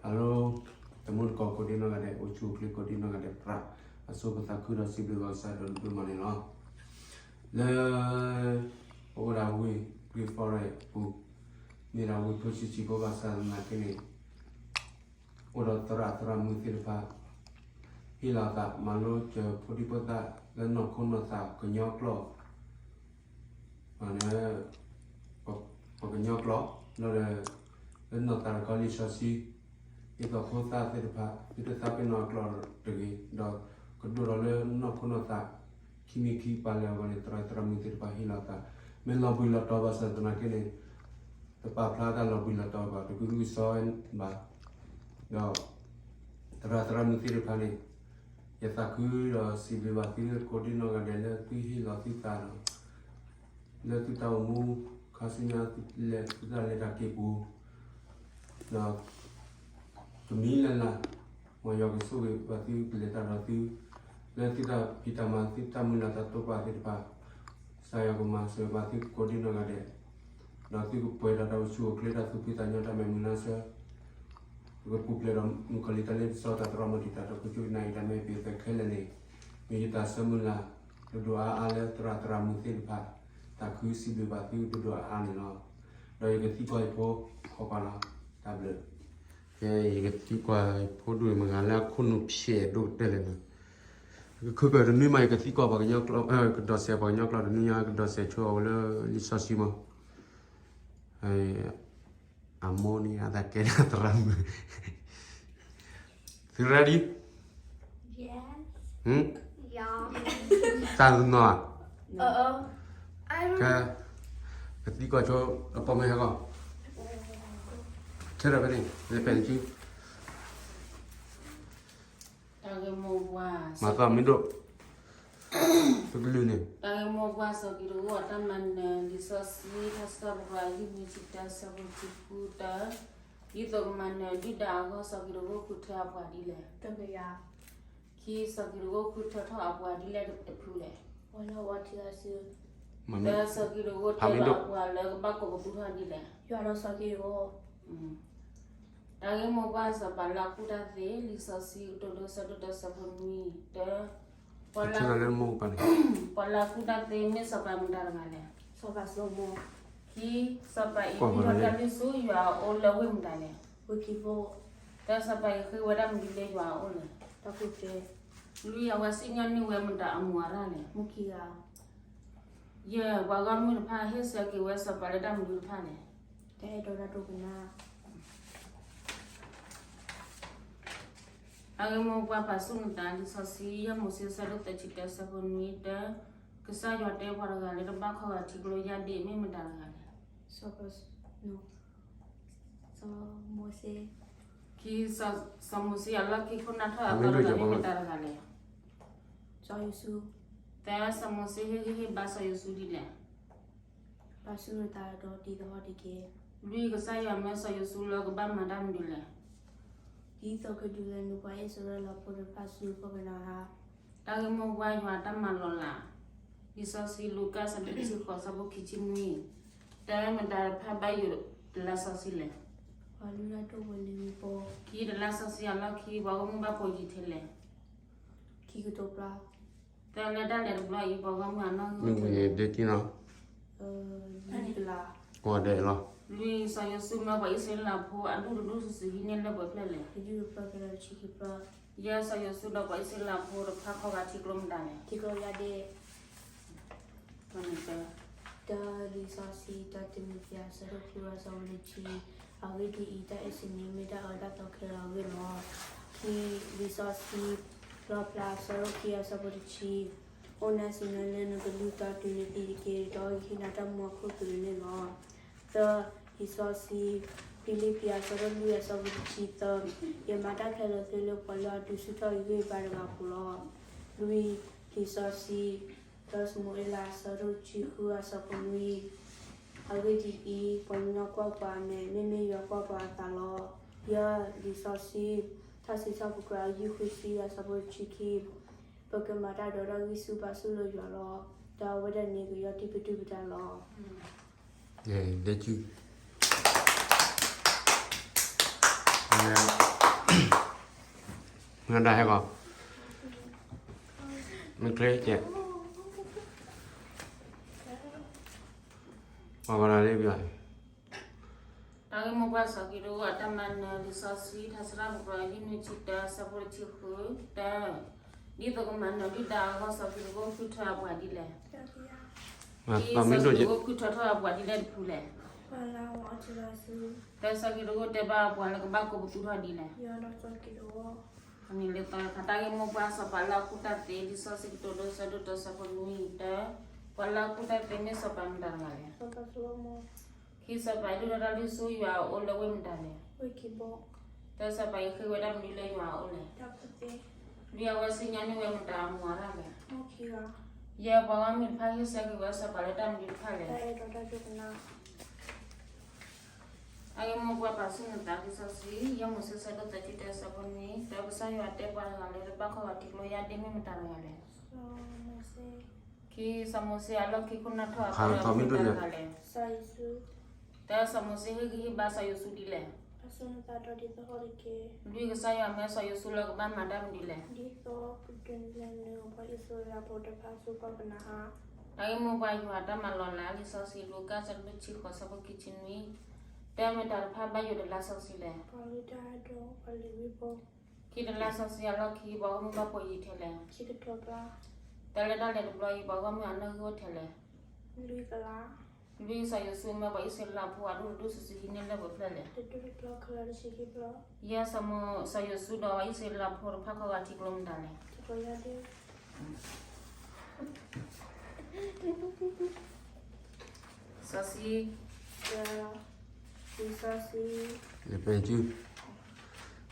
Hello, တမူတကိးကိးဒံနီၢ်ဂၤဒဲး, အိၣ်ဆူၣ်အိၣ်ချ့ကိးဒံနီၢ်ဂၤဒဲး, သရၣ်အစိပသးခုဒီးစံးဘျုးဘၣ်ကစၢ်ဒီးဒိၣ်မးန့ၣ်လီၤ. လၢ ပအိၣ်ဒၣ်ဝ့ၢ် Great Falls အပူၤ, မ့ၢ်ဒၣ်ဝ့ၢ်ဖိဆံးဆံးဖိဘၣ်ဆၣ်သနာ်က့န့ၣ် အိၣ်ဒီးသရၣ်သရၣ်မုၣ်သ့ၣ်တဖၣ် ဟ့ၣ်လီၤသး မၤလိစၢၤဖိဒံဖိသၣ်လၢနီၢ်ခိနီၢ်သးကညီကျိာ် လၢ ပကညီကျိာ် လၢ လၢနီၢ်သးတခီလံာ်စီဆှံ ဒ်သိးဖိသၣ်သ့ၣ်တဖၣ် သုတသးပ့ၤနီၣ်အကျိာ်တဂ့ၤ, ဒီးကဒိၣ်ထီၣ်လၢနီၢ်ခိနီၢ်သး ခံမံၤခံပၤလၢအဂီၢ်န့ၣ် သရၣ်သရၣ်မုၣ်သ့ၣ်တဖၣ်ဟ့ၣ်လီၤသး မ့ၢ်လီၤဘှံးလီၤတီၤဘၣ်ဆၣ်သနာ်က့န့ၣ် တပာ်ဖျါတၢ်လီၤဘှံးလီၤတီၤဘၣ် တကဟုကစီဘၣ်. ဒီး သရၣ်သရၣ်မုၣ်သ့ၣ်တဖၣ်န့ၣ် ယသးခုဒီးစံးဘျုးဘၣ်သုကိးဒံနီၢ်ဂၤဒဲးလၢသုဟ့ၣ်လီၤသုသးဒီး လၢသုတၢ်အိၣ်မူ ခါဆူညါသုလဲၤသုတၢ်လဲၤတၢ်က့ၤပူၤ ဒီး တမံၤလၢ်လၢ် မ်ယွၤကဆိၣ်ဂ့ၤဘၣ်သုကလဲၤတၢ်ဒီးသု လၢသုတၢ်ဖံးတၢ်မၤသုတၢ်မုၢ်လၢ်တၢ်တိာ်ပာ်သ့ၣ်တဖၣ် ကစၢ်ယွၤကမၤစၢၤဘၣ်သုကိးဒံနီၢ်ဂၤဒဲး ဒီးသုကပှဲၤဒီးတၢ်အိၣ်ဆူၣ်အိၣ်ချ့တၢ်သူၣ်ဖှံသးညီတၢ်မဲာ်မုာ်လါဆၢ ပကပူၤဖျဲးဒီးမုၣ်ကီၤလံၤတၢ်လ့ပစီတၢ်သရၣ်မုၣ်တံာ်တာ် တၢ်ခိကၠိကနၣ်အံၤတၢ်မဲာ်ပ့ၤသဲခဲလၢာ်န့ၣ် မ့ၢ်ယတၢ်ဆၢမုၢ်လၢ် ဒိၣ်ဒိၣ်အါအါလၢသရၣ်သရၣ်မုၣ်သ့ၣ်တဖၣ် သးခုစံးဘျုးဘၣ်သုဒိၣ်ဒိၣ်အါအါန့ၣ်လီၤ. ဒီးယကသံကွၢ်ယဖိ ခီပၤလီၤ တၢ်ဘျုး ယကသံကွၢ်ယဖိဒိၣ်မုၣ်ဂၤလၢအခိၣ်နူာ်ဖျဲးဒိၣ်ကတၢၢ်လဲၣ်န့ၣ် ကခုကတနွံမး ယကသံကွၢ်ပှၤကညီကျိာ် ကဒိးစဲးပှၤကညီကျိာ်တနွံညါ ကဒိးစဲးဆိအီၤလၢလံာ်စီဆှံမး အမိၢ်န့ၣ် အသးကဲဒၣ်သရၣ်မုၣ် သု ready? တၢ်နီၢ် ကသံကွၢ်ဆိ အပိာ်မုၣ်ဟဲကီၢ် ထဲဒီးဖဲန့ၣ် လဲၤပဲာ်နစု တၢ်ဂ့ၢ်မိၢ်ပှၢ် မၤသီမ့ၢ်ဒိၣ် ပကလုၢ်န့ၣ် တၢ်ဂ့ၢ်မိၢ်ပှၢ်စီၤကံးတကိးအတၢ်မၤနၢၤ လံာ်စီဆှံ ထါစံးထီၣ်ပတြၢၤ အဟံၣ်မ့ၢ်ဆံတၢ ဆၢဖိတဆံဃုတၢ ဒ်သိးကမၤနၢၤဒုၣ်ဒါအဂီၢ် စီၤကံးတကိးဃုထၢအပှၤဒ်လဲၣ်. ခံ စီၤကံးတကိးဃုထၢထီၣ်အပှၤဒ်လဲၣ်တဖုလဲၣ်. သၢ စီၤကံးတကိးတဲလီၤအပှၤလၢကဘၣ်ကိးပသူထီၣ်ဒ်လဲၣ်. တၢ်ဂ့ၢ်မိၢ်ပှၢ်စီၤပၤလၢအကူၣ်တၢ်သ့ လံာ်စီဆှံကတိၤဒိ ဆၢဒိၣ်တၢ ဆၢဖိနွံ တၢ ပှၤလၢအကူၣ်တၢ်သ့မ့ၢ်စီၤပၤမတၤတဂၤလဲၣ်. ခံ စီၤပၤအံၤဟံးထီၣ်တၢ်လုၢ်ဆူယွၤအအိၣ်လၢဝ့ၢ်မတၤလဲၣ်. သၢ စီၤပၤအံၤဃ့ဝဲဒၣ်မနုၤလၢယွၤအအိၣ်လဲၣ်. လွံၢ် အဝဲစံၣ်ညီၣ်န့ၢ်ဝဲမတၤအမူအရၣ်လဲၣ်. ယဲၢ် ပှၤဂီၢ်မုၢ်တဖၣ်ဟ့ၣ်ဆၢက့ၤဝဲစီၤပၤလၢတၢ်မနုၤတဖၣ်လဲၣ်. အဂ့ၢ်မိၢ်ပှၢ်ပာ်ဆူၣ်နသး လံာ်စီဆှံ ယဲၢ်မိၤၡ့ ဆၢဒိၣ်သၢဆံတၢ ဆၢဖိနွံ တၢ ကစၢ်ယွၤတဲပှၤတဂၤလၢတဘၣ်ခီဂာ်ထံကျိယၢ်ဒ့ၣ် မ့ၢ်မတၤတဂၤလဲၣ်. စီၤမိၤၡ့ ခံ စီၤမိၤၡ့အလီၢ်ခံခိၣ်နၢ်ထီၣ်အသီတဂၤန့ၣ်မ့ၢ်မတၤတဂၤလဲၣ်. သၢ စီၤမိၤၡ့ဟ့ၣ်ဂံၢ်ဟ့ၣ်ဘါစီၤယိၤၡူဒ်လဲၣ်. ပာ်ဆူၣ်နသးဒီးတံၤသဟီၣ်တက့ၢ်. လွံၢ် ကစၢ်ယွၤမၢစီၤယိၤၡူလၢကဘၣ်မၤတၢ်မနုၤလဲၣ်. ဒ်သိးကဒုးလဲၤနုာ်ပှၤအံၣ်စရ့လးဖိတဖၣ်ဆူကီၢ်ကနၤဧၣ်. တၢ်ဂ့ၢ်မိၢ်ပှၢ်ယွၤတၢ်မၤလီၤလး လံာ်စီဆှံ လူၤကၣ် ဆၢဒိၣ်တဆံဃိး ဆၢဖိခံဆံနွံ တၢ မတၤတဖၣ်ဘၣ်ယိာ်တလါစီဆှံလဲၣ်. ပှၤလုၢ်တၢ်ဒိၣ်ဝဲလံၤမံၤဖိ. ခံ တလါစီဆှံအလီၢ်ခံ ပှၤဂီၢ်မုၢ်ဘၣ်ဖိးယံၤထဲလဲၣ်. ခံကတိၤပြါ. သၢ လၢတၢ်လဲၤတဘျီအံၤ ပှၤဂီၢ်မုၢ်အနီၢ်ဂံၢ်အိၣ်ထဲလဲၣ်. လွံၢ် စီၤယိၤၡူမၢပှၤအံၣ်စရ့လးဖိ အဒူၣ်တဒူၣ်စုာ်စုာ်ဟံးန့ၢ်လၢပှဲၤဖျၢၣ်လဲၣ်. ယဲၢ် စီၤယိၤၡူဒီးပှၤအံၣ်စရ့လးဖိတဖၣ်ခီဂာ်ထံကျိမတၤလဲၣ်. တၢ လံာ်စီဆှံ တၢ်တမံၤဖျါ ဆၢဒိၣ်ဃု အဆၢဖိတဆံ. အဂ့ၢ်ဒ်အံၤ, တၢ်အဲၣ်စနံးမ့ၢ်တၢ်အၢတၢ်သီခဲလၢာ်အဂ့ၢ်လီၤ. ခံ လံာ်စီဆှံ လီၣ်ဖျါ ဆၢဒိၣ်ခံ အဆၢဖိတဆံ. အိၣ်နါစံးနၤလၢနကလုၢ်တီတုၤနသံတက့ၢ်, ဒီးဟံးနၤတၢ်မူအခိၣ်သလုးန့ၣ်လီၤ. သၢ လံာ်စီဆှံ ဖံလံးပံၤ အဆၢဒိၣ်လွံၢ် အဆၢဖိတဆံသၢ. ယမၤတၢ်ခဲလၢာ်သ့လၢပှၤလၢအဒုးဆူၣ်ထီၣ်ယဂံၢ်ယဘါတဂၤအပူၤလီၤ. လွံၢ် လံာ်စီဆှံ တၢ စမူၤအ့လး အဆၢဒိၣ်တဆံဃု အဆၢဖိနွံ. အဂ့ၢ်ဒ်အံၤ, ပှၤကညီကွၢ်ပှၤအမဲာ်, မ့မ့ၢ်ယွၤကွၢ်ပှၤအသးလီၤ. ယဲၢ် လံာ်စီဆှံ ထါစံးထီၣ်ပတြၢၤ အယုၢ်ဃုဆံ အဆၢဖိတဆံခံ. ပကမၤတၢ်ဒီးတၢ်ဂံၢ်ဆူၣ်ဘါဆူၣ်လၢယွၤလီၤ. ဒီးအဝဲဒၣ်န့ၣ်ကယီၢ်တံၢ်ပတုာ်ပတၢ်လီၤ. ဒဲကံ မ့ၢ်ဒၣ်ဟဲကီး, မ့ၢ်ချ့ကဲ, ပှၤဝဲဒၣ်လၢပယီၤ, တၢ်ဂ့ၢ်မိၢ်ပှၢ်စီၤကံးတအိၣ်အတၢ်မၤနၢၤလံာ်စီဆှံ ထါစံးထီၣ်ပတြၢၤ အယုၢ်နွံဆံတၢ အဆၢဖိတဆံဃု, တၢ, ဒ်သိးကမၤနၢၤဒုၣ်ဒါအဂီၢ် စီၤကံးတအိၣ်ဃုထၢအပှၤဒ်လဲၣ်. စီၤကံးတအိၣ်ဃုထၢထီၣ်အပှၤဒ်လဲၣ်တဖုလဲၣ်. တၢ်စီၤကံးတအိၣ်တဲဘၣ်အပှၤလၢကဘၣ်ကိးပသူထီၣ်ဒ်လဲၣ်. လၢတၢ်ဂ့ၢ်မိၢ်ပှၢ်စီၤပၤလၢအကူၣ်တၢ်သ့ လံာ်စီဆှံကတိၤဒိ အဆၢဒိၣ်တၢ အဆၢဖိနွံ, တၢ, ပှၤလၢအကူၣ်တၢ်သ့မ့ၢ်စီၤပၤမတၤတဂၤလဲၣ်. ခံ, စီၤပၤအံၤဒုၣ်ဒါတၢ်လုၢ်ဆူယွၤအအိၣ်လၢဝ့ၢ်မတၤလဲၣ်. တၢ, စီၤပၤအံၤဃ့ဝဲတၢ်မနုၤလၢယွၤအအိၣ်လဲၣ်. လွံၢ်, အဝဲစံၣ်ညီၣ်န့ၢ်ဝဲမတၤအမိၢ်အပၢ်လဲၣ်. ယဲၢ်, ပှၤဂီၢ်မုၢ်တဖၣ်ဟ့ၣ်ဆၢက့ၤဝဲစီၤပၤလၢတၢ်မနုၤတဖၣ်လဲၣ်. တၢ်ဂ့ၢ်မိၢ်ပှၢ်ပာ်ဆူၣ်နသးလံာ်စီဆှံ ယဲၢ်မိၤၡ့ အဆၢဒိၣ်သၢဆံတၢ အဆၢဖိနွံ, တၢ, ကစၢ်ယွၤတဲပှၤတဂၤလၢတဘၣ်ခီၣ်ဂာ်ထံကျိယါဒ့မ့ၢ်မတၤတဂၤလဲၣ်. ခံ, စီၤမိၤၡ့အလီၢ်ခံခိၣ်နၢ်ထီၣ်အသးမ့ၢ်မတၤတဂၤလဲၣ်. တၢ, စီၤမိၤၡ့ဟ့ၣ်ဂံၢ်ဟ့ၣ်ဘါစီၤယိၤၡူဒ်လဲၣ်. လွံၢ်, ကစၢ်ယွၤမၢစီၤယိၤၡူလၢကဘၣ်မၤတၢ်မနုၤလဲၣ်. တၢ်ဂ့ၢ်မိၢ်ပှၢ်ယွၤတၢ်မၤလီၤလးလံာ်စီဆှံ လူၤကၣ် အဆၢဒိၣ်တဆံဃိး အဆၢဖိခံဆံနွံ, တၢ်မ့ၢ်တၢ်တဖၣ်ဘၣ်ယိၣ်တလါစီဆှံလဲၣ်. ခံတလါစီဆှံအလီၢ်ခံ ပှၤဂီၢ်မုၢ်ဘၣ်ပိာ်ယံၤထဲလဲၣ်. တၢ်လၢတၢ်လဲၤတဘျီအံၤ ပှၤဂီၢ်မုၢ်အနီၣ်ဂံၢ်အိၣ်ထဲလဲၣ်. လွံၢ်, စီၤယိၤၡူမၢပှၤအံၣ်စရ့လးဖိအဒိၣ်တဒူၣ်စုာ်စုာ်ဟံးန့ၢ်လၢၢ်ပူၤဖျၢၣ်လဲၣ်. ယဲၢ်, စီၤယိၤၡူဒီးပှၤအံၣ်စရ့လးဖိတဖၣ်ခီဂာ်ထံကျိမတၤလဲၣ်. စီဆှံ, လံာ်စီ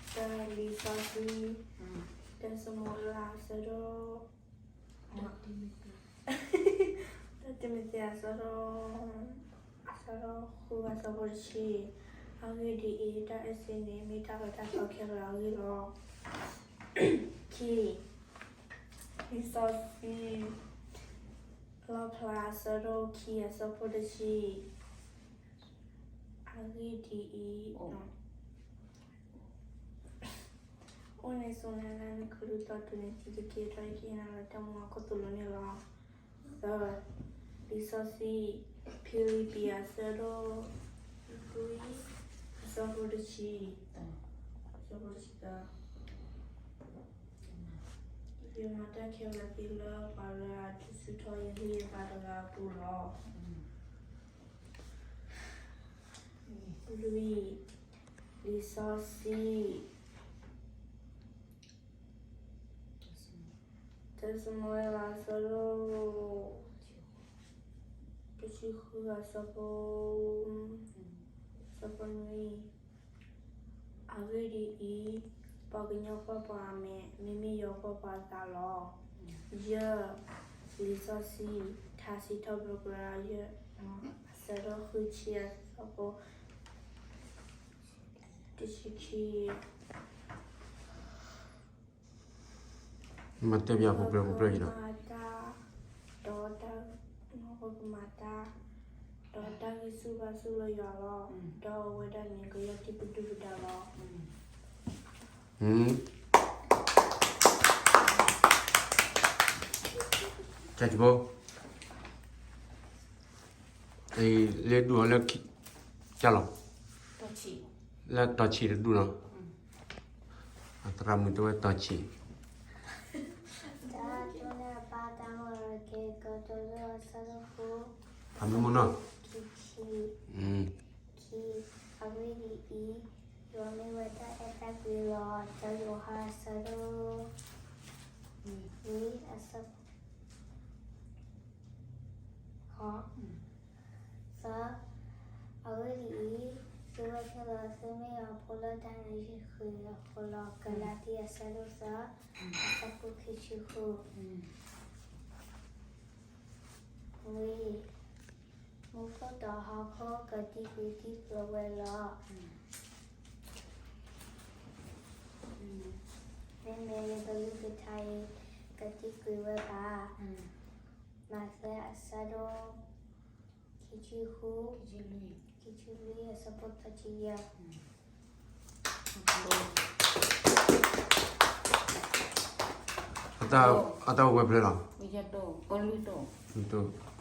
ဆှံ, လံာ်စီဆှံ, တၢ်စမူၤအ့လးအဆၢဒိၣ်, တၢ်တံၤမသ့းအဆၢဒိၣ်, အဆၢဒိၣ်ဃုအဆၢဖိတဆံ, အဂ့ၢ်ဒ်အံၤ, တၢ်အဲၣ်စ့န့ၣ် မ့ၢ်တၢ်လၢတၢ်တီခဲလၢာ်အဂ့ၢ်လီၤ. ခံ, လံာ်စီဆှံ, လီၣ်ဖျါအဆၢဒိၣ်ခံအဆၢဖိတဆံ, အဂ့ၢ်ဒ်အံၤ, အိၣ်န့ၣ်ဆိးနၤလၢနခီၣ်ထံးသီတုၤနသံတက့ၢ်, ထီၣ်က့ၤနၤလၢတၢ်မူအခိၣ်သလုးန့ၣ်လီၤ. သၢ, လံာ်စီဆှံ, ဖံလံးပံၤအဆၢဒိၣ်, လွံၢ်, အဆၢဖိတဆံ, အဆၢဖိတဆံသၢ, ယမၤတၢ်ခဲလၢာ်သ့လၢပှၤလၢအဒုးဆူၣ်ထီၣ်ယဂံၢ်ယဘါတဂၤအပူၤလီၤ. လွံၢ်, လံာ်စီဆှံ, တၢ်စမူၤအ့လးအဆၢဒိၣ်, တဆံဃုအဆၢဖိ, အဆၢဖိနွံ, အဂ့ၢ်ဒ်အံၤ, ပှၤကညီကွၢ်ပှၤအမဲာ်, မ့မ့ၢ်ယွၤကွၢ်ပှၤအသးလီၤ. ယဲၢ်, လံာ်စီဆှံ, ထါစံးထီၣ်ပတြၢၤ ယဲၢ်, အဆၢဒိၣ်ဃုဆံအဆၢဖိ, တဆံခံ မၤတဲပယီၤပူၤပြၢပူၤပြၢအံၤဒီး, မၤတၢ်, ဒီးတၢ်, မၤကမၤတၢ်, ဒီးတၢ်ဂံၢ်ဆူၣ်ဘါဆူၣ်လၢယွၤလီၤ, ဒီးအဝဲဒၣ်န့ၣ် ကယီၢ်ထံပဒုၣ်ပဒါလီၤ. ကဲ, လၢဒူၣ်အီၤလၢခံ, ကလီၤ, လၢတီၤဆံးတဒူၣ်နီၤ, အသရၣ်မုၣ်တဲဝဲတီၤဆံး, တၢ်တိၢ်န့ၢ်အပၢ်တၢ်မၤရက့ၤကတိၤဒိၣ်အဆၢဒိၣ်ဃု, အမ့ၢ်မနီၤ, ခံဆံ, ခံ, အဂ့ၢ်ဒ်အံၤ, ယွၤမ့ၢ်ဝဲတၢ်အဲၣ်တၢ်ကွံလီၤ. တၢယိၤဟၣ်အဆၢဒိၣ်, ဝံအဆၢ သၢ, အဂ့ၢ်ဒ်အံၤ, သုဝဲခဲလၢာ်သုမ့ၢ်ယွၤအဖိလၢတၢ်နးယံာ်ဃံးအဃိလီၤ. ကလၤတံ အဆၢဒိၣ်သၢ, အဆၢဖိခံဆံဃု, ဝံ, မူခိၣ်ဒီးဟီၣ်ခိၣ်ကဒံကွံာ်ဒံပျီဝဲလီၤ. မ့မ့ၢ်လၢကလုၢ်ကထါအံၤ ကဒံကွံာ်ဝဲဘၣ်. မးသဲအဆၢဒိၣ် ခံဆံဃု, ခံဆံလွံၢ်, အဆၢဖိသၢဆံယဲၢ်. တၢ်ဘျုး, တၢ်အတၢ်အိၣ်ဝဲဖျၢၣ်လီၤ.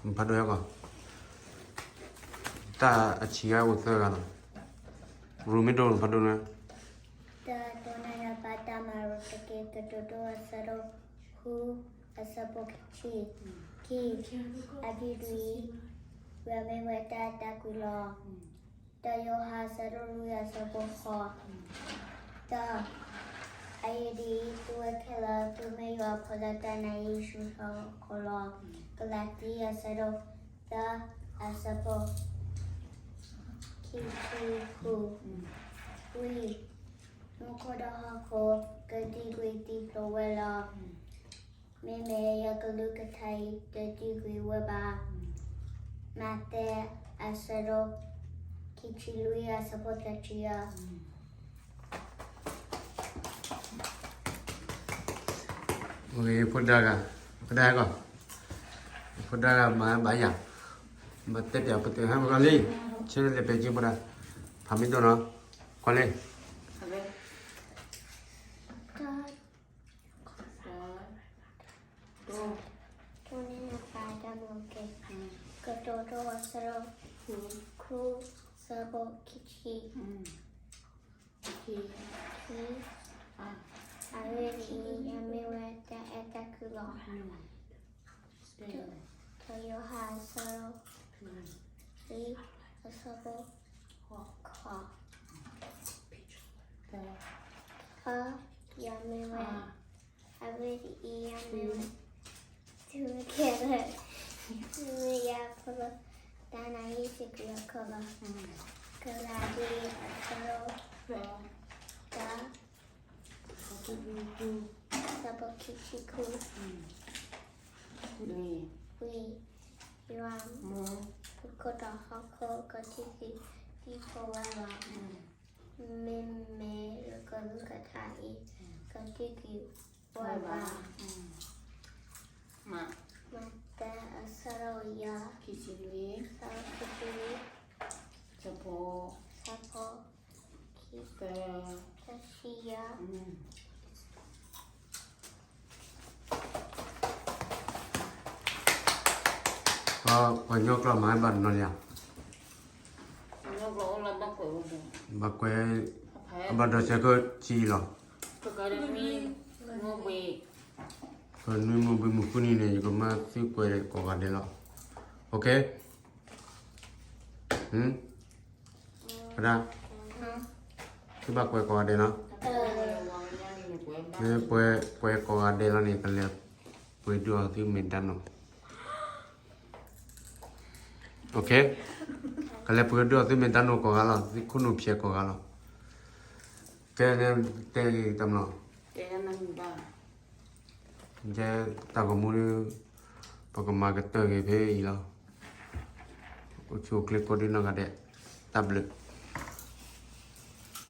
နဖးဒိၣ်ဟဲကီး, တၢ်အဆံးဂၤအိၣ်သၢဂၤလီၤ. ရူၤမ့ၢ်ဒိၣ်နဖးဒိၣ်န့ၣ်, တၢ်တိၢ်နီၣ်ယွၤပာ်တၢ်မၤလိတက့ၢ်. ကတိၤဒိ အဆၢဒိၣ်ဃု, အဆၢဖိခံဆံခံ, ခံ, အဂ့ၢ်ဒ်အံၤ, ယွၤမ့ၢ်ဝဲတၢ်အဲၣ်တၢ်ကွံလီၤ. တၢယိၤဟၣ် အဆၢဒိၣ်လွံၢ် အဆၢဖိဃိး, တၢ, အဂ့ၢ်ဒ်အံၤ, သုဝဲခဲလၢာ်သုမ့ၢ်ယွၤဖိလၢတၢ်နာ်ယ့ၣ်ၡူးအဃိလီၤ. ကလၤတံ အဆၢဒိၣ်သၢ အဆၢဖိခံဆံဃု, ဝံ, မူခိၣ်ဒီးဟီၣ်ခိၣ် ကဒံကွံာ်ဒံဖျိးဝဲလီၤ. မ့မ့ၢ်ယကလုၢ်ကထါအံၤ တဒံကွံာ်ဝဲဘၣ်. မးသဲ အဆၢဒိၣ်ခံဆံလွံၢ် အဆၢဖိသၢဆံယဲၢ်. ဖိဒၣ်ဂၤ, ဖိဒၣ်ဂၤ, ဖိဒၣ်ဂၤမၤဘၣ်ယၤ, ဘၣ်တဲပၠးပတုာ်ဟဲမၤကီလံ, ဆၢလၢပက့ဖိဒၣ်, ဖးမ့ၢ်ဒိၣ်နီၤ, ကွၢ်လံ. တိၢ်နီၣ်ယွၤပာ်တၢ်မၤလိတက့ၢ်. ကတိၤဒိ အဆၢဒိၣ်ဃု, အဆၢဖိခံဆံခံ, အဂ့ၢ်ဒ်အံၤ, ယွၤမ့ၢ်ဝဲတၢ်အဲၣ်တၢ်ကွံလီၤ. တၢယိၤဟၣ် အဆၢဒိၣ်လွံၢ် အဆၢဖိဃိး, တၢ, ယွၤမ့ၢ်ဝဲ, အဂ့ၢ်ဒ်အံၤ, ယွၤမ့ၢ်ဝဲ, သုဝဲခဲလၢာ် သုမ့ၢ်ယွၤဖိလၢတၢ်နာ်ယ့ၣ်ၡူးခရံာ်အဃိလီၤ. ကလၤတံ အဆၢဒိၣ်တၢ, အဆၢဖိခံဆံဃု, ဝံ, ယွၤ, မူခိၣ်ဒီးဟီၣ်ခိၣ် ကဒံကွံာ်ဒံဖျိးဝဲလီၤ. မ့မ့ၢ်ယကလုၢ်ကထါအံၤ ကဒံကွံာ်ဝဲဘၣ်. မးသဲ အဆၢဒိၣ်ယဲၢ်, အဆၢဖိခံဆံလွံၢ်, အဆၢဖိ, အဆၢဖိခံဆံယဲၢ်. ပှၤကညီကျိာ်မၤဘၣ်နီၤလံဧါ, ဘၣ်ကွဲး, အဘၣ်ဒီးဆဲးကၢၢ်ဆံလီၤ. ကနွံမိၢ်ဘှံးမုၢ်ဃုနံၤန့ၣ် ယကမၢသုကွဲးကိးဂၤဒဲးလီၤ. ဖဒၣ်, သုဘၣ်ကွဲးကိးဂၤဒဲးနီၤ, မ့ၢ်ကွဲးကိးဂၤဒဲးလီၤန့ၣ် ကလဲၤပှ့ၤဒုးအီၤသုမ့ၢ်တၢ်နိ, ကလဲၤပှ့ၤဒုးအီၤသုမ့ၢ်တၢ်နိကိးဂၤလီၤ, သုခိၣ်နူာ်ဖျဲးကိးဂၤလီၤ. ကဲ, တဲဂ့ၤတမနီၤ, ကဲတၢ်ဂီၤမူဒီး ပကမၤကတၢၢ်ဂ့ၤဖဲအံၤလီၤ. အိၣ်ဆူၣ်အိၣ်ချ့ကိးဒံနီၢ်ဂၤဒဲး, တၢ်ဘျုး.